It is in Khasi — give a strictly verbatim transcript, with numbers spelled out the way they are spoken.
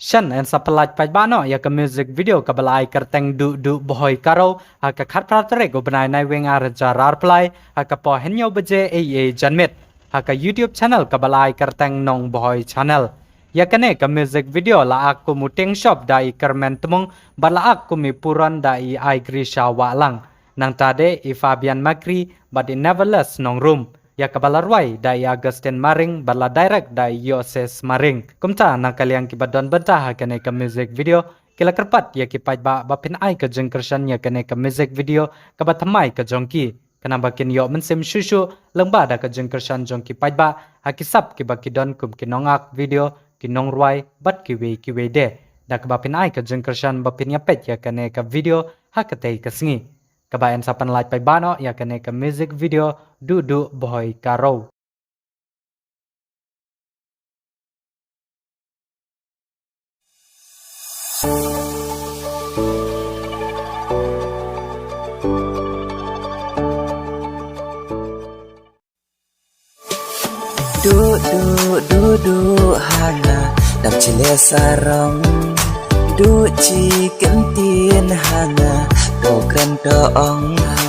Shen yn sa pynlait paidbah noh ïa ka music video kaba la ai kyrteng Duh Duh Bhoi Karo ha ka khatphra tarik u bnai Naiwieng ar hajar arphew lai ha ka por hynñiew baje ei ei janmiet ha ka YouTube channel kaba la ai kyrteng Nong Bhoi Channel. Ïa kane ka music video la ak kum u Tieng Shop da i Kyrmen Tmung bad la ak kum i Puron da i Ai Grisha Wahlang. Nangta de i Fabian Makri bad i Neverless Nongrum. Ïa kaba la rwai da i Augustine Maring bad la direct da i Yoses Maring. Kumta na ka liang kiba don bynta ha kane ka music video ki la kyrpad ïa ki paidbah ba phin ai ka jingkyrshan ïa kane ka music video kaba thymmai ka jong ki. Khnang ba kin ïoh mynsiem shuh shuh lyngba da ka jingkyrshan jong ki paidbah ha ki sap kiba ki don kum ki nongak video, ki nongrwai bad kiwei kiwei de. Da kaba phin ai ka jingkyrshan ba phin ïa peit ïa kane ka video ha katei ka sngi. Kaba yn sa pynlait paidbah noh ïa kane ka music video Duh Duh Bhoi Karo. Duh duh duh duh ha nga, dap chile sarong. Duh chi kyntien ha nga, to kren to ong ha